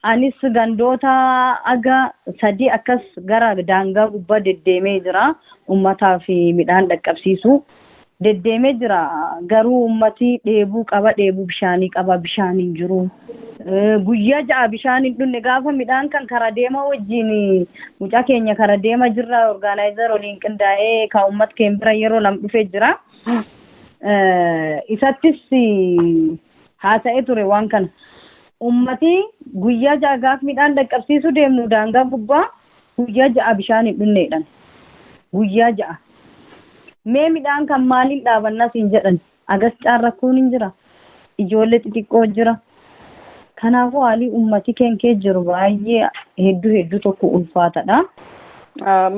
S9: Anis gandoota aga 3 akkas gara daangaa gubbaa deddeemee jira uummataa fi midhaan dhaqqabsiisu. Deddeemee jira garuu uummati dheebuu qaba dheebuu bishaanii qaba bishaan hin jiru. Guyyaa 6 bishaan hin dhunne gaafa midhaan kan karaa deema wajjin mucaa keenya karaa deema jirra orgaanaayizer waliin qindaa'ee ka uummat keenya bira yeroo 2 dhufee jira. Isattis Haasa'ee ture waan kana. Ummati guyyaa 6 gaaf midhaan dhaqqabsiisuu deemnu daangaa gubbaa guyyaa 6 bishaan hin dhunneedhan. Guyyaa 6. Mee midhaan kan maaliin dhaabannaa siin jedhan. Agas rakkoon hin jira. Ijoollee xixiqqoo jira. Kanaafuu haalli ummati keenya jiru baay'ee hedduu hedduu tokko ulfaatadha.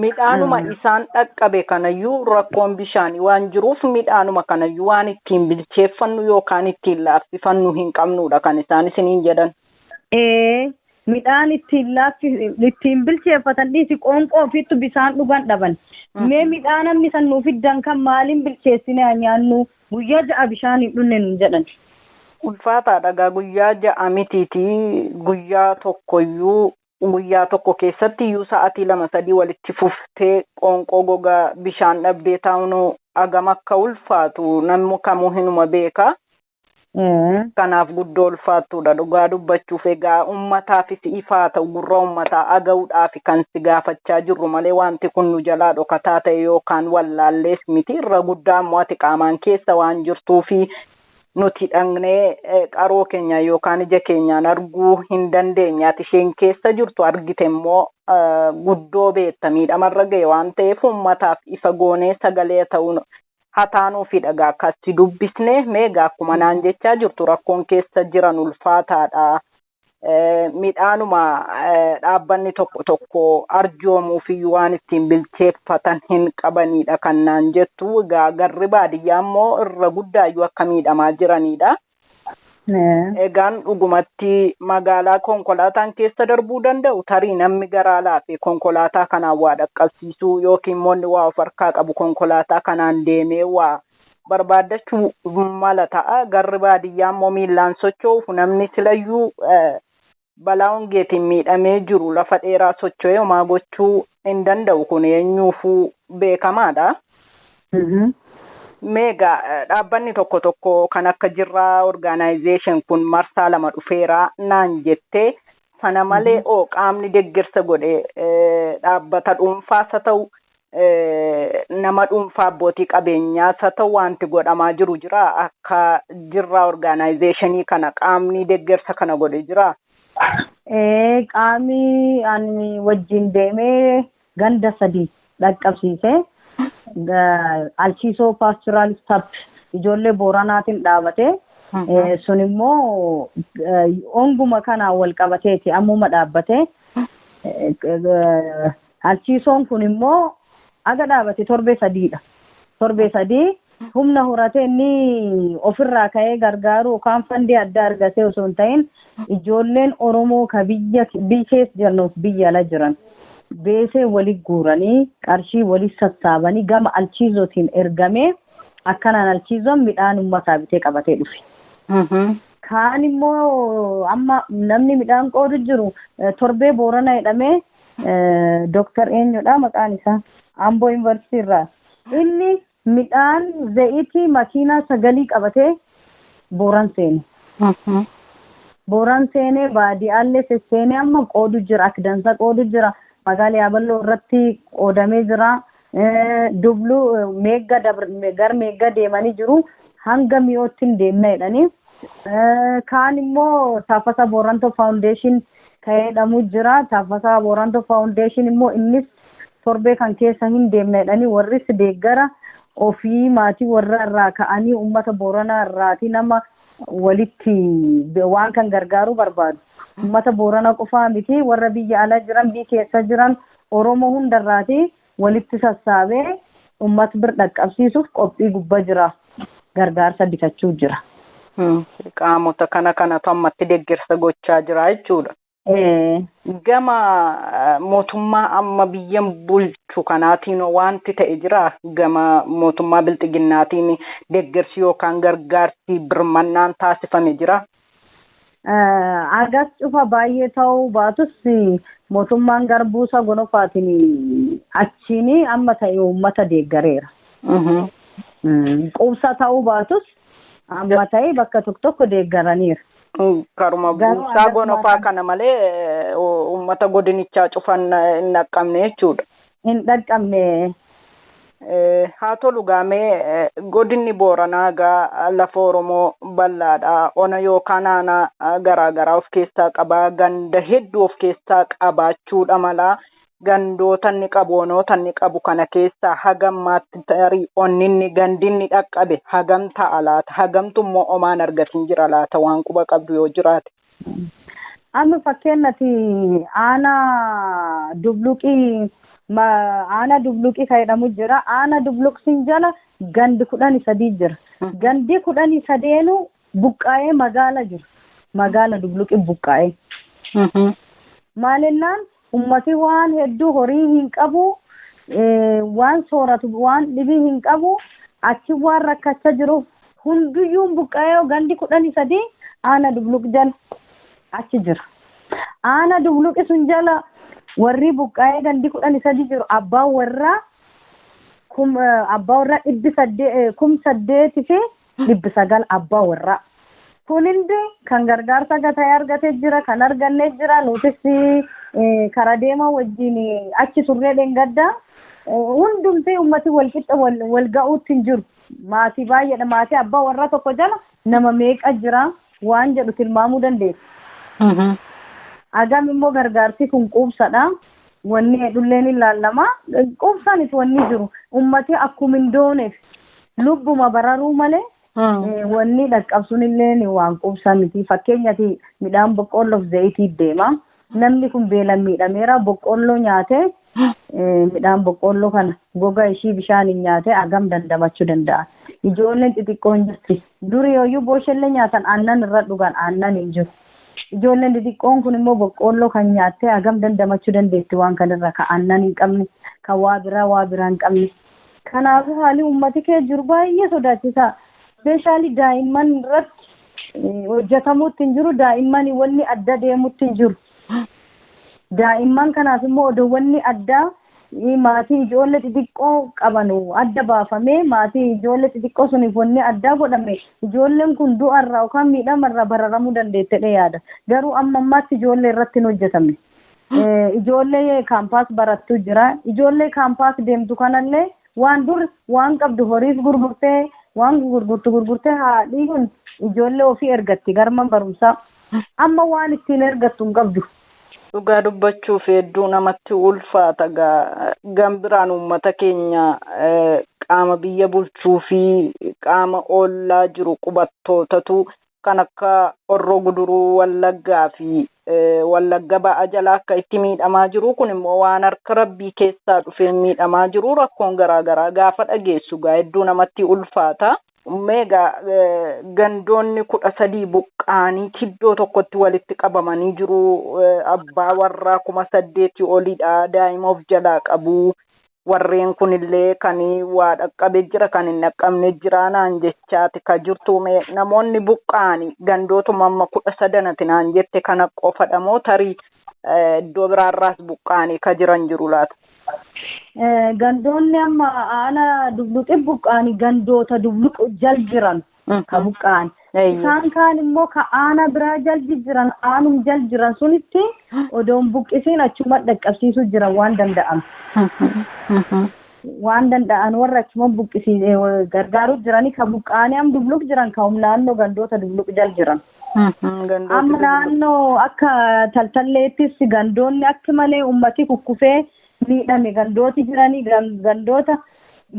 S8: Midhaanuma isaan dhaqqabe kanayyuu rakkoon bishaanii waan jiruuf midhaanuma kanayyuu waan ittiin bilcheeffannu yookaan ittiin laaffifannu hin qabnudha kan isaan isiniin jedhan.
S9: Midhaan ittiin bilcheeffatan dhiisi qoonqoo ofiittu bishaan dhugan dhaban. Mee midhaan namni san nuuf fiddan kan maaliin bilcheessine nyaannu guyyaa 6 bishaan hin dhunne nuun jedhan.
S8: Ulfaataadha gaa guyyaa 6 mitiitii guyyaa tokkoyyuu guyyaa tokko keessatti iyyuu sa'aatii 2 3 walitti fuftee qoonqoo gogaa bishaan dhabdee taa'uun hagam akka ulfaatu namni kamuu hinuma beeka. Kanaaf guddoo ulfaattuudha dhugaa dubbachuuf. Egaa uummataafis ifaa ta'u gurra uummataa dhaga'uudhaaf kan si gaafachaa jirru malee wanti kun nu jalaa dhokataa ta'e yookaan wallaallees miti. Irra guddaa immoo ati qaamaan keessa waan jirtuufi nuti dhaqnee qaroo keenya yookaan ija keenyaan arguu hin dandeenye. Ati isheen keessa jirtu argite immoo guddoo beekta miidhamarra ga'e waan ta'eef uummataaf ifa goonee sagalee ta'uun hataanuufi dhagaa akkasi dubbisne. Meegaa akkuma naan jechaa jirtu rakkoon keessa jiran ulfaataadha. Midhaanuma dhaabbanni tokko tokko arjoomuufiyyuu waan ittiin bilcheeffatan hin qabanidha kan naan jettu. Egaa garri baadiyyaa immoo irra guddaayyuu akka miidhamaa jiranidha. Egaan dhugumatti magaalaa konkolaataan keessa darbuu danda'u tarii namni garaa laafee konkolaataa kanaan waa dhaqqabsiisuu yookiin immoo waa of harkaa qabu konkolaataa kanaan deemee waa barbaaddachuu mala ta'a. Garri baadiyyaa immoo miillaan socho'uuf namni silayyuu balaa hongeetiin miidhamee jiru lafa dheeraa socho'ee homaa gochuu hin danda'u kun eenyuufuu beekamaadha. Meegaa dhaabbanni tokko tokko kan akka Jirraa Organization kun marsaa 2 dhufeera naan jettee sana malee oo qaamni deeggarsa godhe dhaabbata dhuunfaas haa ta'u nama dhuunfaa abbootii qabeenyaas haa ta'u wanti godhamaa jiru jira akka Jirraa Organizationii kana qaamni deeggarsa kana godhe jira.
S9: Qaamni ani wajjin deemee ganda 3 dhaqqabsiise. Alchiisoo Pastoral Staff ijoollee Booranaatiin dhaabate. Sun immoo onguma kanaan wal qabateeti ammuma dhaabbate. Alchiisoon kun immoo aga dhaabate torbee 3dha. Torbee 3 humna horatee inni ofirraa ka'ee gargaaru yookaan fandii adda argatee osoo hin ta'in ijoolleen Oromoo ka biyya keessa jiraniif biyya ala jiran beesee walitti guuranii qarshii walitti sassaabanii gama alchiisootiin ergamee akkanaan alchiisoon midhaan uummataa bitee qabatee dhufe. Kaan immoo amma namni midhaan qoodu jiru torbee Boorana jedhamee Dooktar eenyudha maqaan isaa Amboo Yuunivarsiitii irraa. Inni midhaan zayitii makiinaa 9 qabatee Booran seene. Booran seenee baadiyyaallee sesseenee amma qoodu jira akka dansa qoodu jira. Magaalaa Yaaballoo irratti qoodamee jira. Dubluu meegga gar meegga deemanii jiru. Hanga mi'ootti hin deemna jedhanii. Kaan immoo Taaffasaa Boorantoo Foundation kan jedhamu jira. Taaffasaa Boorantoo Foundation immoo innis torbee kan keessa hin deemna jedhanii warris deeggara ofii maatii warra irraa ka'anii uummata Booranaa irraati nama walitti waan kan gargaaruu barbaadu. Uummata Booranaa qofaa miti warra biyya alaa jiran biyya keessa jiran Oromoo hundarraati walitti sassaabee uummata bira dhaqqabsiisuuf qophii gubbaa jira. Gargaarsa bitachuu jira.
S8: Qaamota kana kanatu ammatti deeggarsa gochaa jira jechuudha. Gama mootummaa amma biyya bulchu kanaatiin wanti ta'e jira. Gama mootummaa bilxiginnaatiin deeggarsi yookaan gargaarsi birmannaan taasifame jira.
S9: Agas cufa baay'ee ta'uu baatus mootummaan garbuusa gonofaatiin achiin amma ta'e uummata deeggareera. Quubsa ta'uu baatus amma ta'e bakka tokko tokko deeggaraniira.
S8: Karuma buusaa gonofaa kana malee uummata godinichaa cufan hin dhaqqabne jechuudha.
S9: Hin dhaqqabne.
S8: Haa tolu gaamee godinni Booranaa gaa lafa Oromoo bal'aadha. Ona yookaan aanaa garaagaraa of keessaa qabaa. Ganda hedduu of keessaa qabaachuudha mala. Gandoota inni qabu, onoota inni qabu kana keessaa hagammaatti tarii onni inni gandi inni dhaqqabe hagam ta'a laata? Hagamtu immoo omaan argatin jira laata? Waan quba qabdu yoo jiraate.
S9: Amma fakkeenyatti aanaa Dubluqii, aanaa Dubluqii kan jedhamu jira. Aanaa Dubluqsiin jala gandi 13 jira. Gandi 13 buqqaa'ee magaala jira. Magaala Dubluqii buqqaa'ee. Maalinnaan ummati waan hedduu horii hin qabu, waan sooratu waan dhibii hin qabu, achi waan rakkachaa jiruuf hunduyyuu buqqaa'ee gandi 13 aanaa Dubluq jala achi jira. Aanaa Dubluqi sun jala warri buqqaa'ee gandi 13 jiru abbaa warraa 8,900 abbaa warraa. Kun hundi kan gargaarsa gatee argatee jira, kan argannee jira. Nutis karaa deemaa wajjin achi turree dheengaddaa hundumtee ummati wal qixa wal ga'uutti hin jiru. Maatii baay'eedha. Maatii abbaa warraa tokko jala nama meeqa jira waan jedhu tilmaamuu dandeessa. Agam immoo gargaarsi kun quubsadha. Wanni hedduulleen ilaallama. Quubsaanis wanni jiru. Ummati akkuma hin dooneef lubbuma bararuu malee wanni dhaqqabsuun illee waan quubsaa miti. Fakkeenyaaf midhaan boqqolloof zayitii deema. Namni kun beelaan miidhameera. Boqqolloo nyaatee midhaan boqqolloo kana goga ishii bishaaniin nyaatee agam dandamachuu danda'a. Ijoolleen xixiqqoon jirti. Duri yooyyuu booshellee nyaatan aannan irra dhugan aannan hin jiru. Ijoolleen xixiqqoon kun immoo boqqolloo kan nyaattee agam dandamachuu dandeetti waan kanarra kan aannan hin qabne, kan waa biraa hin qabne. Kanaafuu haalli uummati kee jiru baay'ee sodaachisaa. Speeshaalii daa'imman irratti hojjetamuutti hin jiru. Daa'imman wanni adda deemuutti hin jiru. Daa'imman kanaaf immoo odoo wanni addaa maatii ijoollee xixiqqoo qaban adda baafamee maatii ijoollee xixiqqoo suniif wanni addaa godhame ijoolleen kun du'arraa yookaan miidhamarraa bararamuu dandeettedha yaada. Garuu amma ammaatti ijoollee irratti hin hojjetamne. Ijoollee kaampaas barattu jira. Ijoollee kaampaas deemtu kanallee waan dur waan qabdu horiif gurgurtee waan gurgurtu gurgurtee haadhii kun ijoollee ofii ergatti garma barumsaa. Amma waan ittiin ergattu hin qabdu.
S8: Dhugaa dubbachuuf hedduu namatti ulfaata. Gambiraan uummata keenya qaama biyya bulchuu fi qaama ollaa jiru qubattootatu kan akka Horroo Guduruu Wallaggaa fi Wallagga ba'a jala akka itti miidhamaa jiru kun immoo waan harka rabbii keessaa dhufee miidhamaa jiru rakkoon garaagaraa gaafa dhageessu hedduu namatti ulfaata. Meegaa gandoonni 13 buqqaanii iddoo tokkotti walitti qabamanii jiru. Abbaa warraa 8,000 olidha. Daa'ima of jalaa qabu. Warreen kunillee kan waa dhaqqabe jira kan hin dhaqqabne jira naan jechaati ka jirtu. Namoonni buqqaanii gandootuma amma 13 naan jette kana qofadha moo tarii iddoo biraarraas buqqaanii ka jiran jiru laata?
S9: Gandoonni amma aanaa Dubluqi buqqaanii gandoota Dubluq jal jiran ka buqqa'an. Isaan kaan immoo ka aanaa biraa jal jiran aanum jal jiran sunitti odoon buqqisiin achuma dhaqqabsiisuu jiran waan danda'an. Waan danda'an warra achuma buqqisii gargaaruu jiranii ka buqqa'anii am Dubluq jiran ka naannoo gandoota Dubluq jal jiran. Amma naannoo akka Taltalleettis gandoonni akka malee ummati kukkufee miidhame gandooti jiranii gandoota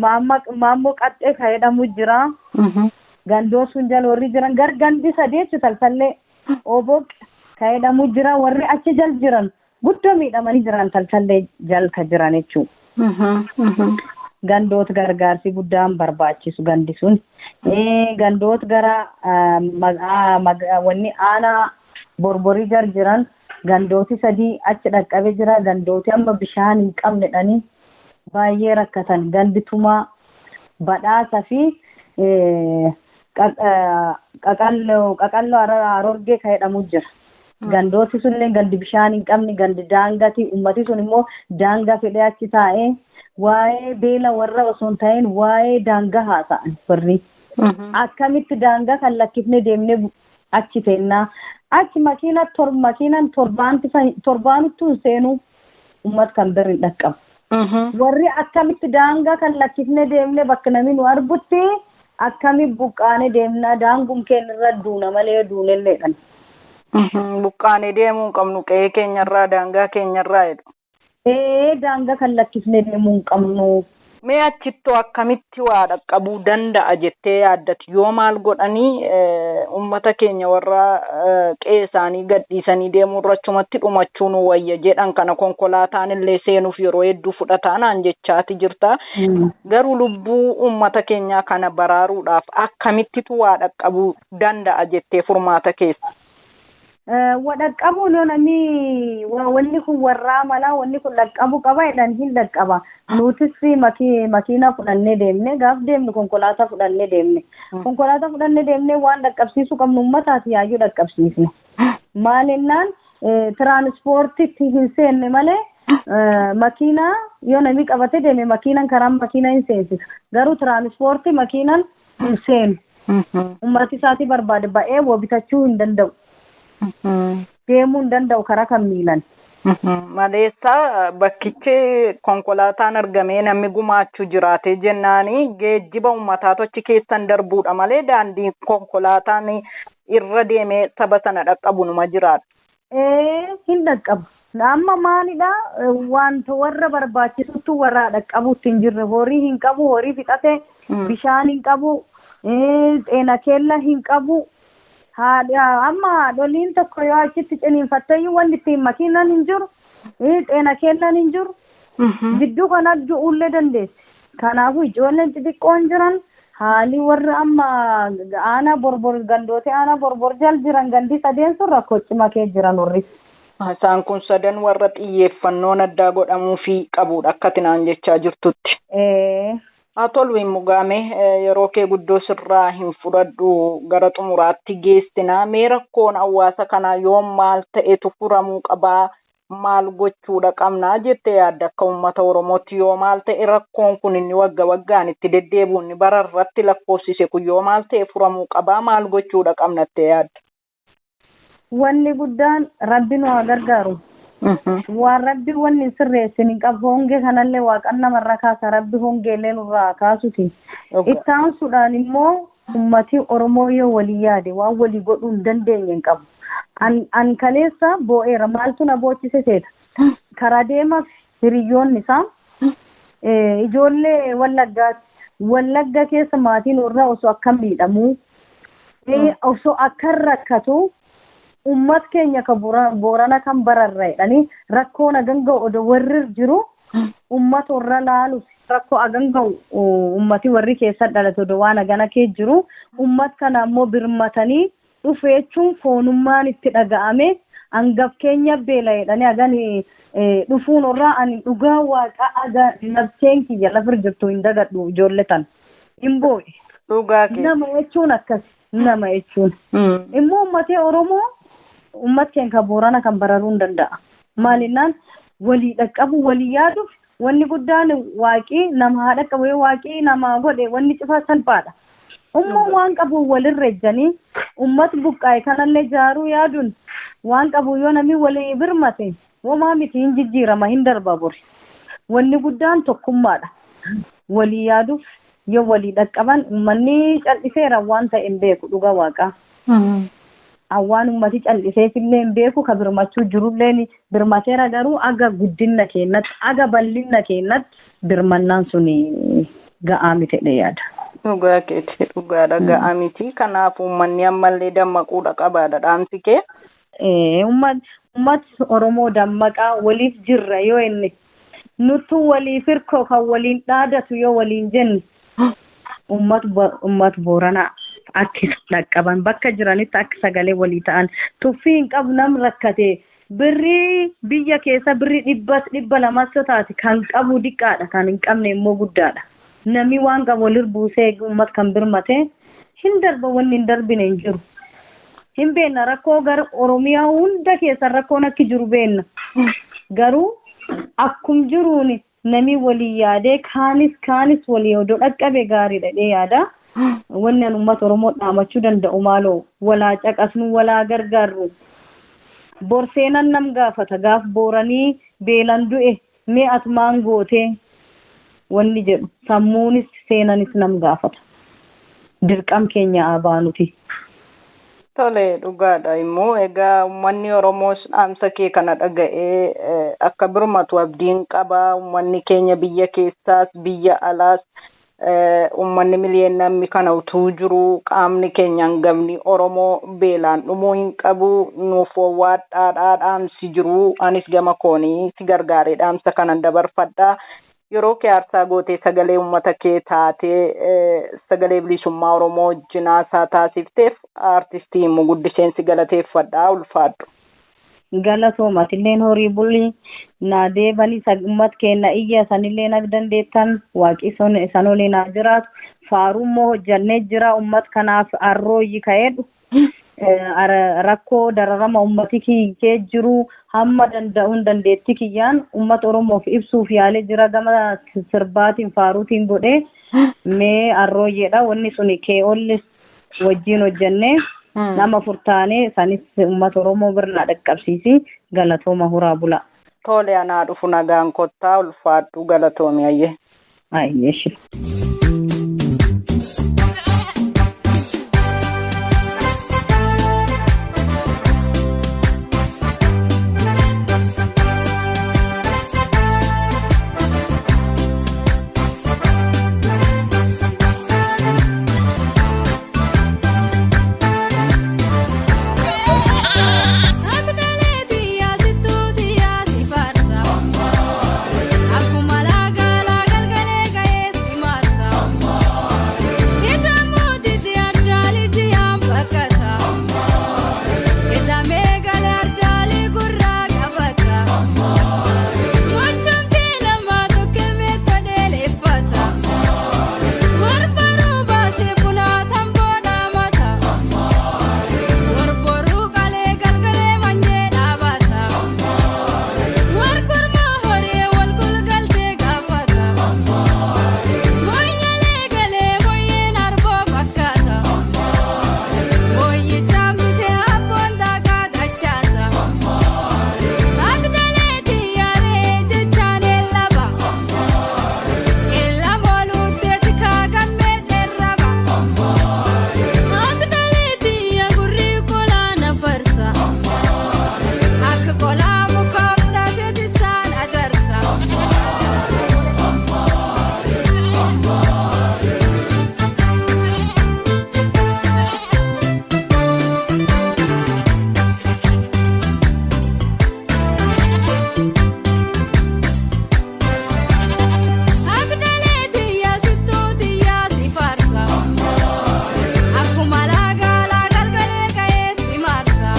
S9: maammoo qaxxee kan jedhamu jira. Gandoo sun jala warri jiran gar gandi sadii jechuudha Taltallee Oboq kan jedhamu jira warri achi jal jiran guddoo miidhamanii jiran Taltallee jal ka jiran jechuudha. Gandoota gargaarsi guddaan barbaachisu gandi sun. Gandoota gara wanni aanaa Borborii jar jiran gandooti 3 achi dhaqqabe jira. Gandooti amma bishaan hin qabnedhani baay'ee rakkatan. Gandi Tumaa Badhaasa fi Qaqalloo Arorgee kan jedhamu jira. Gandooti sunillee gandi bishaan hin qabne gandi daangati. Ummati sun immoo daangaa fedhee achi taa'ee waa'ee beela warra osoo hin ta'in waa'ee daangaa haasa'an warri. Akkamitti daangaa kan lakkifnee deemnee achi teennaa. Achi makiinaan torbaanutti hin seenuu uummata kan birri hin dhaqqabu. Warri akkamitti daangaa kan lakkifne deemne bakka namni nu argutti akkami buqqaane deemna daangum keenya irra duuna malee duunelleedhan.
S8: Buqqaanee deemuu hin qabnu qe'ee keenyarraa daangaa keenyarraa jedhu.
S9: Ee, daangaa kan lakkifne deemuu hin qabnu.
S8: Mee achittoo akkamitti waa dhaqqabuu danda'a jettee yaaddati? Yoo maal godhanii uummata keenya warra qe'ee isaanii gadhiisanii deemuu irra achumatti dhumachuu nu wayya jedhan kana konkolaataan illee seenuuf yeroo hedduu fudhataa naan jechaati jirta. Garuu lubbuu uummata keenyaa kana baraaruudhaaf akkamittitu waa dhaqqabuu danda'a jettee furmaata keessa?
S9: Wa dhaqqabuun yoo namni wanni kun warraa malaa wanni kun dhaqqabuu qaba jedhan hin dhaqqaba. Nutis makiinaa fudhannee deemne, gaaf deemnu konkolaataa fudhannee deemne. Konkolaataa fudhannee deemne waan dhaqqabsiisuu qabnu uummataaf yaayyuu dhaqqabsiisne. Maal jennaan, tiraanispoortiitti hin seenne malee makiinaa yoo namni qabatee deeme makiinaan karaan makiinaa hin seensisa. Garuu tiraanispoortii makiinaan hin seenu. Uummati isaatii barbaade ba'ee waa bitachuu hin danda'u. Deemuu hin danda'u karaa kan miilan.
S8: Maleessa bakkichi konkolaataan argamee namni gumaachuu jiraatee jennaani geejjiba uummataatu achi keessan darbuudha malee daandii konkolaataan irra deemee saba sana dhaqqabu numa jiraata.
S9: Ee, hin dhaqqabu. Amma maalidha, wanta warra barbaachisutti warra dhaqqabutti hin jirre, horii hin qabu, horii fixate, bishaan hin qabu, xeena keella hin qabu. Amma haadholiin tokko yoo achitti ciniinfatteeyyuu wanti ittiin makiinaan hin jiru, xeena keellaan hin jiru. Gidduu kana du'uullee dandeessi. Kanaafuu ijoolleen xixiqqoon jiran haali warra amma aanaa Borbor gandootee aanaa Borbor jal jiran gandi sadeen sun rakkoo cimaa keessa jiran warri.
S8: Isaan kun sadan warra xiyyeeffannoon addaa godhamuufii qabudha akka ati naan jechaa jirtutti. Haa tolu, hin mugaame, yeroo kee guddoo sirraa hin fudhadhu, gara xumuraatti geessinaa. Mee rakkoon hawaasa kanaa yoom maal ta'etu furamuu qabaa, maal gochuudha qabnaa jettee yaadda akka uummata Oromootti? Yoo maal ta'e rakkoon kun inni wagga waggaan itti deddeebi'u, inni bara irratti lakkoofsise kun yoo maal ta'e furamuu qabaa, maal gochuudha qabna jettee yaadda?
S9: Wanni guddaan Rabbi nu haa gargaaru. Waan Rabbi wanni hin sirreessin hin qabu. Hongee kanallee Waaqan namarra kaasa, Rabbi hongeellee nurraa kaasuti. Itti aansuudhaan immoo ummati Oromoo yoo walii yaade waan walii godhuu hin dandeenye hin qabu. An kaleessa boo'eera. Maaltu na boochise seeta? Karaa deemaaf hiriyyoonni isaa ijoollee Wallaggaati. Wallagga keessa maatiin warraa osoo akkam miidhamuu, osoo akkan rakkatu, ummat keenya ka Boorana kan bararra jedhanii rakkoo hagan ga'u odoo warri jiru, ummat warra laaluuf rakkoo hagan ga'u ummati warri keessa dhalate odoo waan hagana kee jiru, ummat kana ammoo birmatanii dhufe jechuun foonummaan itti dhaga'ame, hangaf keenya beela jedhanii hagan dhufuun irraa ani dhugaa Waaqa aga nafseen kiyya lafir jirtu hin dagadhu, ijoollee tan hin boo'e.
S8: Dhugaa kee.
S9: Nama jechuun akkas nama jechuun. Immoo uummatee Oromoo uummat keenya kan Boorana kan bararuu hin danda'a. Maalinnaan walii dhaqqabu, walii yaaduuf wanni guddaan Waaqii nama haa dhaqqabu, yoo Waaqii nama godhe wanni cufaa salphaadha. Ummoo waan qabu walirra ejjanii uummat buqqaa'e kanallee jaaruu yaaduun waan qabu yoo namni walii birmate homaa miti, hin jijjiirama, hin darba bori. Wanni guddaan tokkummaadha. Walii yaaduuf yoo walii dhaqqaban, uummanni cal'iseera waan ta'e hin beeku, dhuga Waaqaa. Waan uummati cal'iseefillee hin beeku, ka birmachuu jirullee birmateera, garuu aga guddinna keenyatti, aga bal'inna keenyatti birmannaan sun ga'aa miti jedhee yaada.
S8: Dhugaa keeti, dhugaadha, ga'aa miti. Kanaaf uummanni ammallee dammaquudha qabaadha dhaamsi kee.
S9: Uummat Oromoo dammaqaa, waliif jirra yoo inni nutu waliif hirkoo kan waliin dhaadatu yoo waliin jenne, uummat Booranaa akka dhaqqaban, bakka jiranitti akka sagalee walii ta'an, tuffii hin qabu. Nam rakkate birrii biyya keessa birrii 100 200 taate kan qabu diqqaadha, kan hin qabne immoo guddaadha. Namni waan qabu walir buusee uummat kan birmate hin darba, wanni hin darbine hin jiru. Hin beekna, rakkoo gara Oromiyaa hunda keessa rakkoon akki jiru beekna. Garuu akkum jiruun namni walii yaadee kaanis kaanis walii odoo dhaqqabe gaariidha jedhee yaada. Wanni an uummata Oromoo dhaamachuu danda'u, maaloo walaa caqasnu, walaa gargaarru. Borseenan nam gaafata gaaf Booranii beelan du'e. Mee atumaan gootee wanni jedhu sammuunis seenanis nam gaafata. Dirqam keenya abaanuti.
S8: Tole, dhugaadha immoo. Egaa uummanni Oromoos dhaamsa kee kana dhaga'ee akka birmatu abdiin qaba. Uummanni keenya biyya keessaas biyya alaas, uummanni miliyoonammi kana utuu jiru, qaamni keenya hangafni Oromoo beelaan dhumuu hin qabu. Nuuf waadhaadhaa dhaamsi jiru. Anis gama koonii si gargaaree dhaamsa kanan dabarfadha. Yeroo kee aarsaa gootee sagalee uummata kee taatee, sagalee bilisummaa Oromoo wajjin haasaa taasifteef, aartistii immoo guddiseen si galateeffadha, ulfaadhu.
S9: Galatooma, atilleen horii bulli naa deebanii uummat keenya iyya sanillee nag dandeettan, waaqi san olii naa jiraatu. Faarummoo hojjannee jira uummat kanaaf, arrooyyi ka'eedhu. Rakkoo dararama uummati kee jiru hamma danda'uun dandeettii kiyyaan uummata Oromoof ibsuuf yaalee jira, gama sirbaatiin faaruutiin godhee. Mee arrooyyeedha, wanni suni kee olli wajjin hojjannee nama furtaanee sanis uummata Oromoo birnaa dhaqqabsiisi. Galatooma, horaa bula.
S8: Tole, anaa dhufu, nagaan kottaa, ulfaadhu, galatoomi, ayyee.
S9: Ayyeeshi.
S6: Akkuma laagaa galgalee ga'ee si marsa.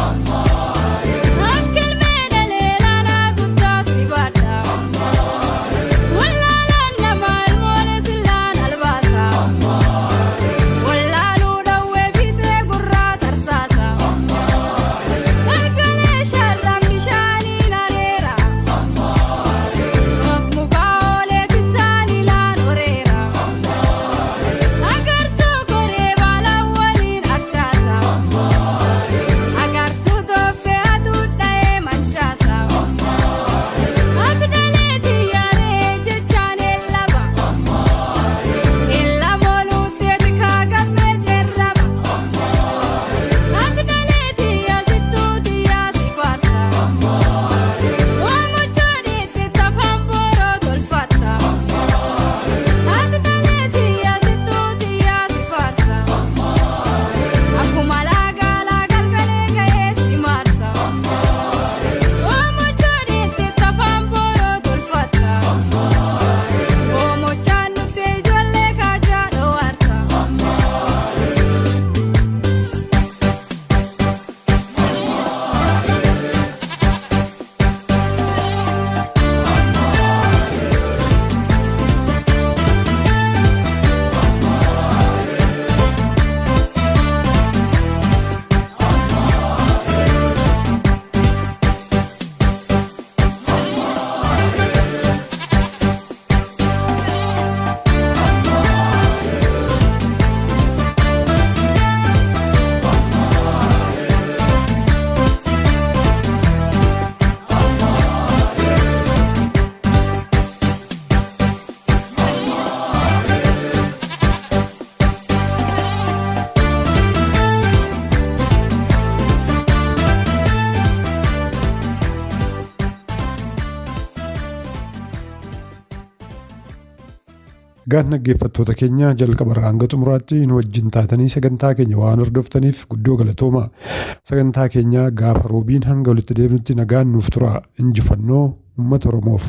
S2: Egaan dhaggeeffattoota keenya jalqaba irraa hanga xumuraatti nu wajjin taatanii sagantaa keenya waan hordoftaniif guddoo galatooma. Sagantaa keenya gaafa roobiin hanga walitti deebinutti nagaan nuuf tura. Injifannoo uummata Oromoof.